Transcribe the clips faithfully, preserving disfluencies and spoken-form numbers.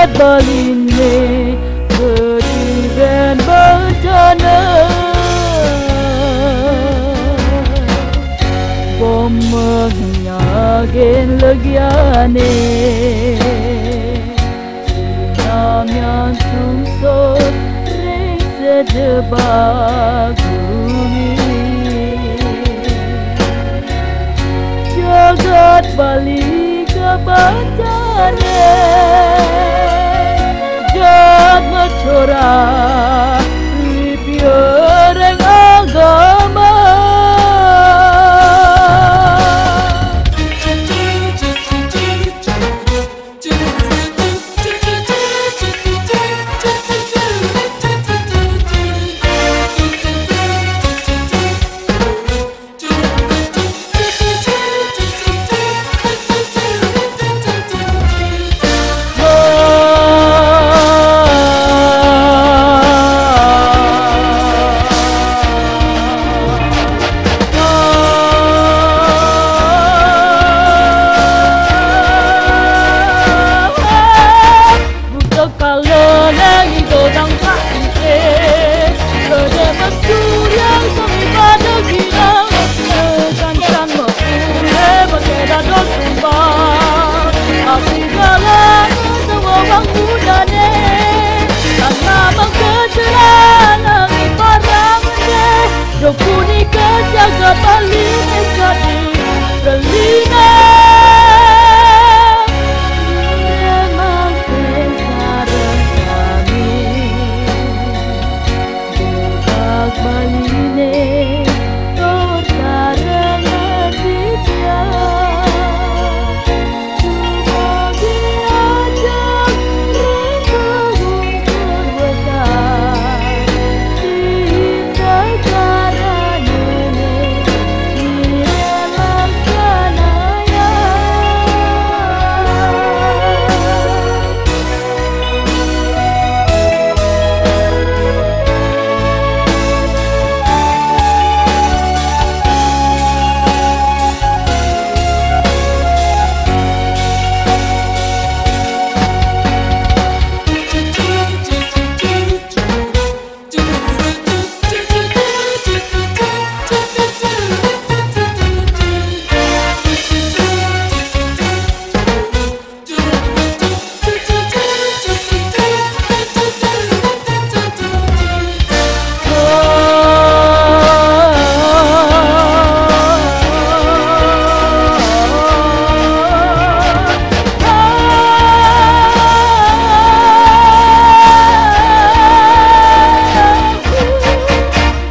Baline beriben bejana, bomehnya gen legiane. Sinam yang sungsut ring sejebak gumi. Jagat Bali kabancane, jat machora lipia ring agama. Buta kala nang ido dang ka ite. Kede masu yang kami pada gila. Kancan mapule makeda dol tumba. Api gala tawa wang mudane. Tanah mangkecera nang parang de. Dopuni kajaga Bali nekadi. Kelinga. Memang kesarang kami. Bebak Baline, tor sareng aditya. Cuma diajak ring gungkur wetan. Cinta karanane, nire laksanaya.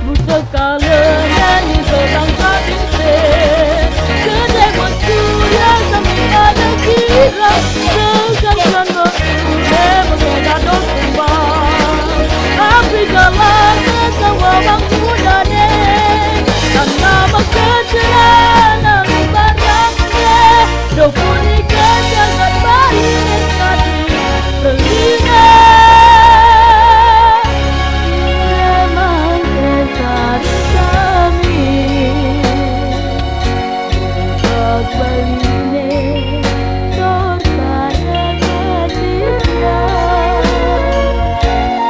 Buta kala nang ido dang ka ite. Kede masu yang kami pada gila. Segan-segan mapule makeda dol tumba. Api gala tawa wang mudane. Tanah mangkecera nang parang de. Dopuni kajaga Bali nekadi. Kelinga. Memang kesarang kami. Bebak Baline, tor sareng aditya.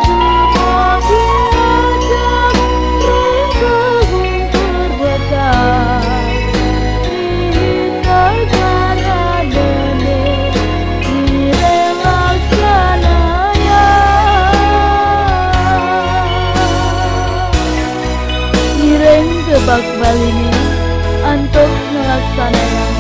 Cuma diajak ring gungkur wetan. Cinta karanane, nire laksanaya. Ngiring Bebak Baline antuk nglaksanayang